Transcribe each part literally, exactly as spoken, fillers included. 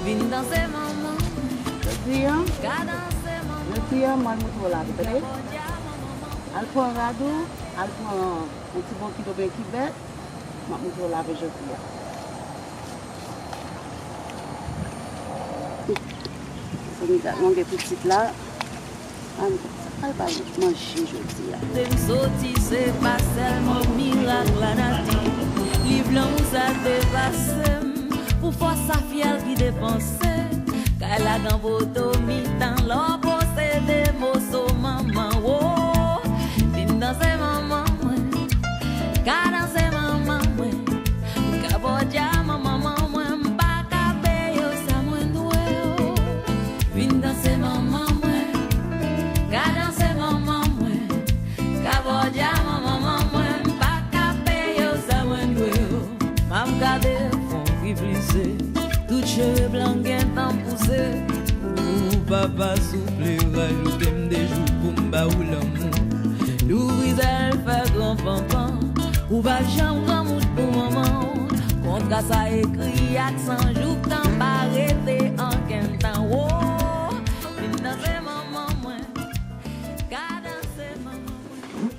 Vin danse manman. Jodi a, ka danse manman. Jodi a, m al montre w lave, tande? Al pran rad ou, al pran yon ti bokit oubyen kibèt. M ap montre w lave jodi a. Se m dat mwen gen pitit la. An, sa pral bay manje jodi a. Te m soti, se pa sèlman mirak lanati. Liv lanmou sa depase m. Pou fòs sa fyèl ki depanse. Kay la gen poto mitan lè w posede moso manman wo. Vin danse manman mwen. Ka danse manman mwen. Ka bòdya manman mwen. M pa ka peye w sa mwen dwe w. Vin danse manman mwen. Ka danse manman mwen. Ka bòdya manman mwen. M pa ka peye w sa mwen dwe w. M ap gade fon pi plise. Tout cheve blan gentan pouse. Ou papa souple rajoute m de jou pou m ba ou lanmou. Louvri zèl fè gran panpan. Ou pa janm granmoun pou manman w. Kontra sa ekri ak san jou k tan pa rete ankenn tan wo. Vin danse manman mwen. Ka danse manman mwen.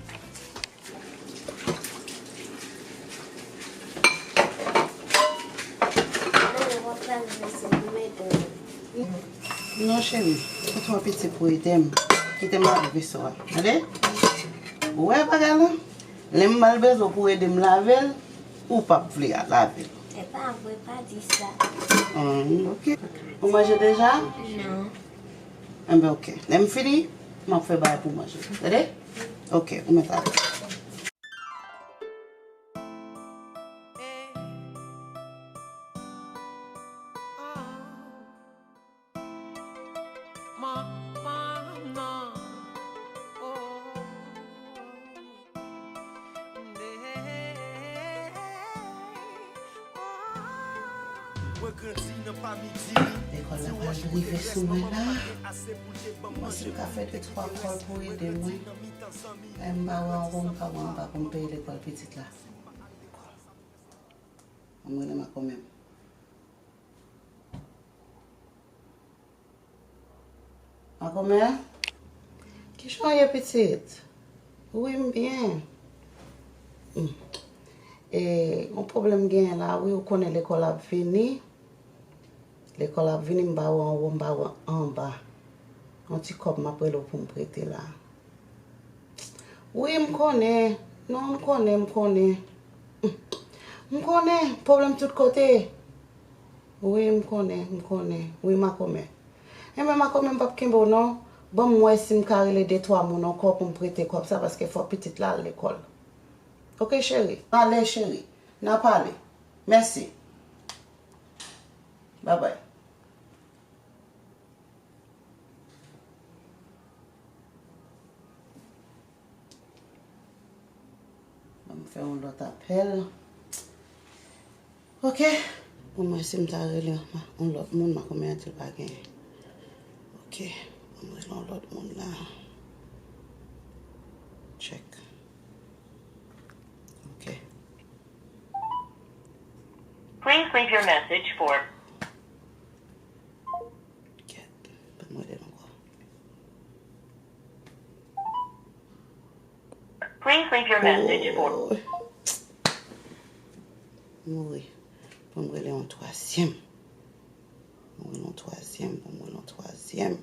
Non, cheri, fout yon piti pou ede m. Kite m lave veso a. Tande? Ou wè bagay la? Lè m ba l bezwen pou ede m lave l, ou p ap vle al lave l. Se pa vre, pa di sa. Hmm, ok. Ou manje deja? Non. Enben, ok. Lè m fini, m ap fè bagay pou w manje. Tande? Ok, ou mèt ale. Lekòl la pral rive sou mwen la. Mwen si m ka fè de twa kòl pou ede mwen. Lè m pa wè anwo, m pa wè anba pou m peye lekòl pitit la. Ann rele makomè m. Makomè, kijan w ye pitit? Wi, m byen. Hmm. E, yon pwoblèm genyen la, wi, ou konnen lekòl ap vini. Lekòl ap vini, m pa wè anwo, m pa wè anba. Yon ti kòb m ap rele w pou m prete la. Wi, m konnen. Non, m konnen, m konnen. M konnen, pwoblèm tout kote. Wi, m konnen, m konnen. Wi, makomè. Enben, makomè, m p ap kenbe w non. Ban m wè si m ka rele de twa moun ankò pou m prete kòb sa, paske fò pitit la al lekòl. Oke, cheri. Ale, cheri. N a pale. Mèsi. Babay. Ban m fè yon lòt apèl. Oke. Bon, mwen, si m ta rele yon lòt moun, makomè a di l pa genyen. Oke. Ban m rele yon lòt moun la. Check. Oke. Please leave your message for. Kèt, pa mwen lè ankò. Please leave your message for. Oh. Mouri. Pou mwen rele yon twazyèm. Pou mwen rele yon twazyèm, pou mwen rele yon twazyèm.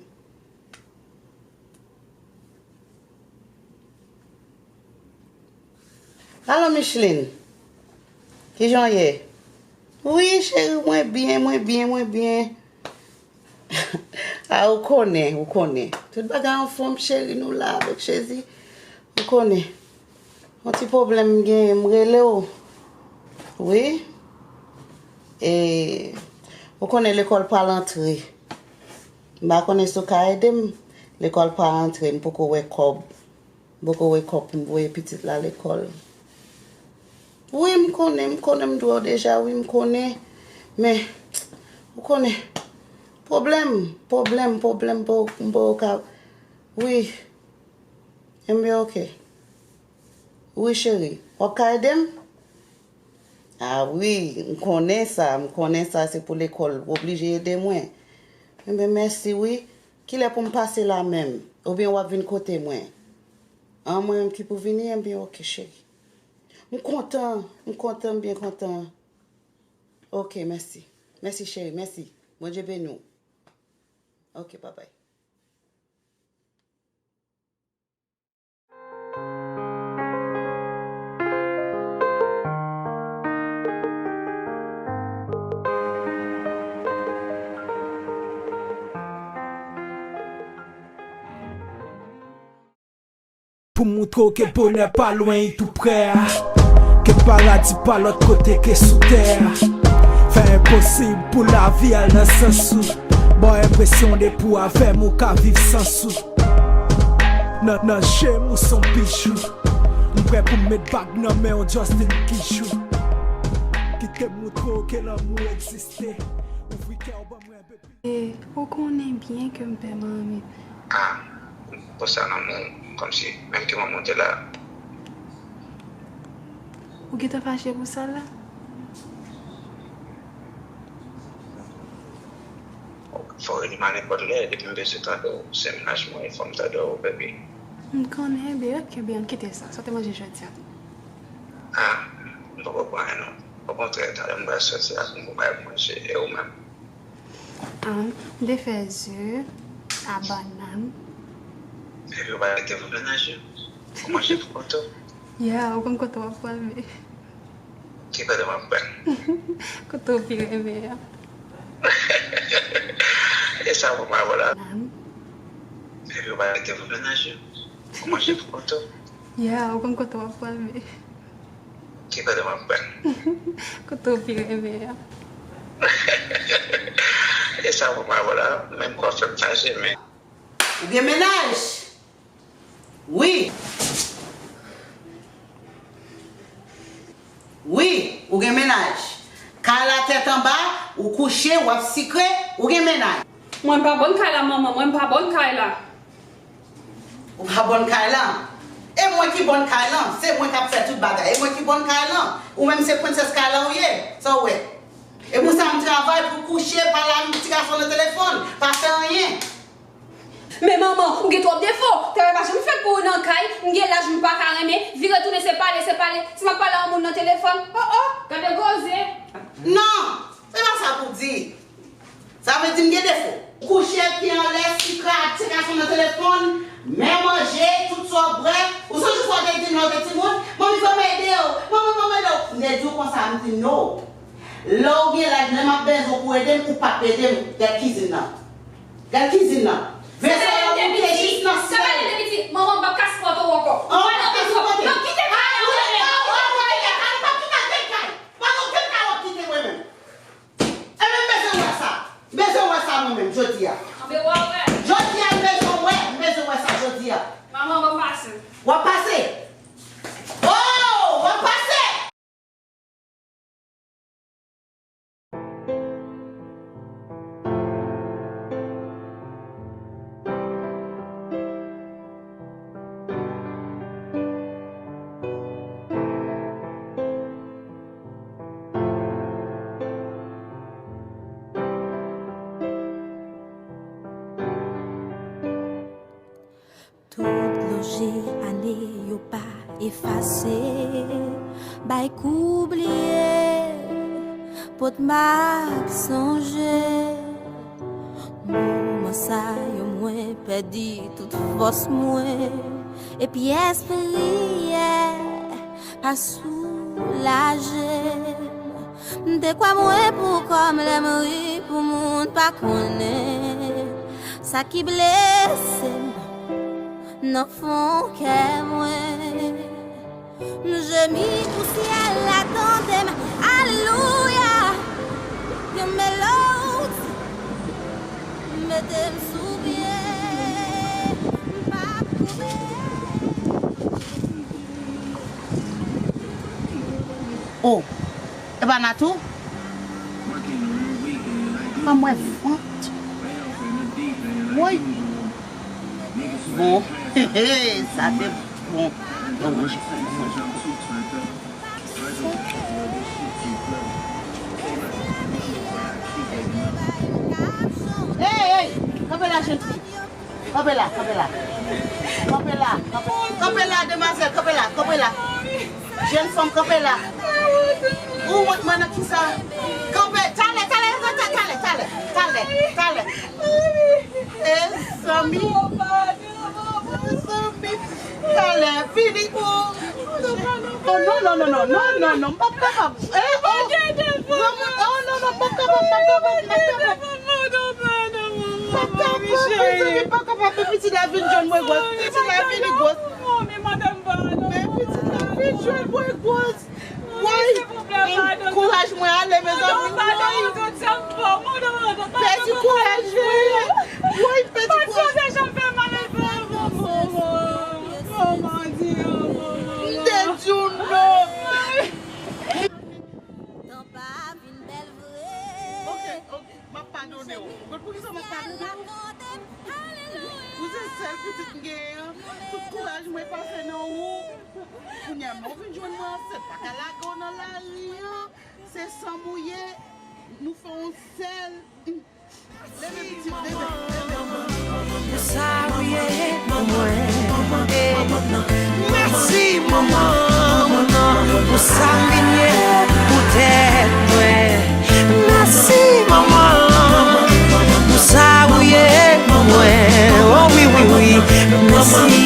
Alo, Micheline. Kijan w ye? Wi, cheri, mwen byen, mwen byen, mwen byen. A, ou konnen, ou konnen. Tout bagay anfòm, cheri, nou la avèk Jezi. Ou konnen. Yon ti pwoblèm m genyen, m rele w. Wi. E, ou konnen lekòl pral antre. M pa konnen si w ka ede m. Lekòl pral antre, m poko wè kòb. M poko wè kòb pou m voye pitit la lekòl. Wi, m konnen, m konnen, m di w deja, wi, m konnen. Men, ou konnen, pwoblèm, pwoblèm, pwoblèm, m poko ka, wi. Enben, oke. Wi, cheri, w ap ka ede m? Ah wi, m konnen sa, m konnen sa, se pou lekòl, w oblije ede mwen. Enben, mèsi wi. Kilè pou m pase la menm? Oubyen w ap vin kote mwen? An, mwen menm ki pou vini, enben, oke, cheri. M kontan, m kontan, m byen kontan. Oke, mèsi. Mèsi, cheri, mèsi. Bondye beni w. Oke, babay. Pou moutre w ke bonè pa lwen, li tou prè a. Ke paradi pa lòt kote ke sou tè a. Fè enposib pou lavi al nan sans ou. Ba w enpresyon depi w avè m ou ka viv sans ou. Nan, nan je m ou se yon bijou. M prè pou m met bag nan men w, Justin Kijou. Kite m moutre w ke lanmou egziste. Ouvri kè w ban mwen, baby. E, ou konnen byen ke m pè manmi. Ah, konsa lanmou, kòmsi, menm ke manman w te la. Ou gentan fache pou sa la? Fò w rele m a nenpòt lè, depi m bezwen tande w, se mennaj mwen, fò m tande w, baby. M konnen, byen, oke, byen, kite sa. Sa w te manje jodi a? Ah, m poko pran anyen non. Okontrè, talè m pral soti a pou m bay manje, e ou menm? Ah, m te fè ze a bannann. Epi ou pa rete pou mennaj ou? Ou manje pou kote w? Ya, ou konn kote w ap pran men. Ki kote m ap pran? Kote w pi renmen an. E sa pou m avè w la? Bannann. Epi ou pa rete pou mennaj ou? Ou manje pou kote w? Ya, ou konn kote w ap pran men. Ki kote m ap pran? Kote w pi renmen an. E sa pou m avè w la, menm kwafè m fache men. Ou gen mennaj? Wi. Wi, ou gen mennaj. Kay la tèt anba, ou kouche, w ap sikre, ou gen mennaj. Mwen pa bòn kay la, manman, mwen pa bòn kay la. Ou pa bòn kay lan? E mwen ki bòn kay lan, se mwen k ap fè tout bagay. E mwen ki bòn kay lan. Ou menm se prensès kay lan ou ye. Sa w wè? E pou sa m travay pou kouche, pale ak ti gason nan telefòn, pa fè anyen. Men manman, ou gen twòp defo. Travay pa janm fèt pou ou nan kay. M gen laj m pa ka renmen. Vire tounen se pale, se pale. Si m ap pale a yon moun nan telefòn. Oh, oh, gade koze. Non, se pa sa pou di. Sa vle di m gen defo. Kouche, pye anlè, sikre ak ti gason nan telefòn, men manje, tout sa w bwè. Ou sonje sa w te di m lè w te timoun? Manmi, fò m ede w. Manmi, fò m ede w. M te di w konsa, m di no. Lè w gen laj, lè m ap bezwen w pou ede m, ou p ap ede m. Gad kizin nan. Gad kizin nan. Vese yo moute jis nan syèl. Sa pale de piti. Manman, m p ap ka sipòte w ankò. Mwen nan bezwen w. Non, kite kay la, mwen menm. Pa gen okenn kay w ap kite mwen menm. Ebyen, m bezwen wè sa. M bezwen wè sa mwen menm, jodi a. Anben, w a wè. Jodi a, m bezwen wè, m bezwen wè sa jodi a. Manman, w ap pase. W ap pase? Oh, w ap pase! Tout lonje ane yo pa efase, bay kou bliye, pot m ap sonje. Moman sa yo mwen pèdi tout fòs mwen, epi espri yè pa soulaje m. M te kwè mwen pou kò m lè m ri pou moun pa konnen sa ki blese m nan fon kè mwen. M jemi pou syèl la tande m, alelouya. Yon melodi mete m sou pye, m p ap koube. Oh, e pa Natou? Ban mwen vant. Woy. Bon, sa te bon. Bon, bon. Bon. Ey, kanpe la, jèn fi. Kanpe la, kanpe la. Kanpe la, kanpe, kanpe la, demwazèl, kanpe la, kanpe la. Jèn fanm, kanpe la. Ou wont mwen nan kisa? Kanpe, talè, talè, talè, talè, talè, talè, talè. E zanmi. E zanmi. Talè, vini. Oh, non, non, non, non, non, non, non, m p ap kapab. Eh, oh. Granmoun, oh, non, non, m p ap kapab, m p ap kapab, m p ap kapab. M p ap kapab, mezanmi, m p ap kapab. Men pitit la vin jwenn mwen gwòs. Pitit la vini gwòs. Men pitit la vin jwenn mwen gwòs. Woy, kouraj mwen ale, mezanmi. Woy, pèdi kouraj mwen. Woy, pèdi kouraj. M te di w non. Tan pa vin bèl vre. Ok, ok, m ap padone w. Konn poukisa m ap padone w? Ou se sèl pitit m genyen an. Tout kouraj mwen pase nan ou. Kounye a, men w vin jwenn mwen ansent, pa ka lage w nan lari an. Se sanm ou ye. Nou fè yon sèl. Leve pitit, leve, leve. Pou sa ou ye pou mwen. Mèsi, manman, pou sa m vin ye pou tèt mwen. Mèsi, manman, pou sa ou ye pou mwen. Oh, wi, wi, wi. Mèsi,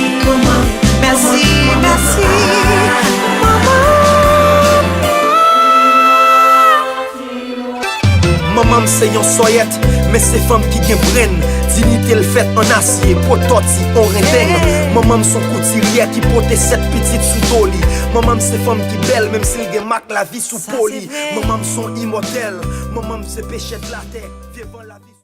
mèsi, mèsi, manman. Manman m se yon sòyèt, men se fanm ki gen brenn. Diyite l fèt an asye, po tòti, on renteng. Manman m se yon koutiryè ki pote sèt pitit sou do li. Manman m se fanm ki bèl, menm si l gen mak lavi sou po li. Manman m se yon imòtèl, manman m se pechèt latè. Vye van lavi.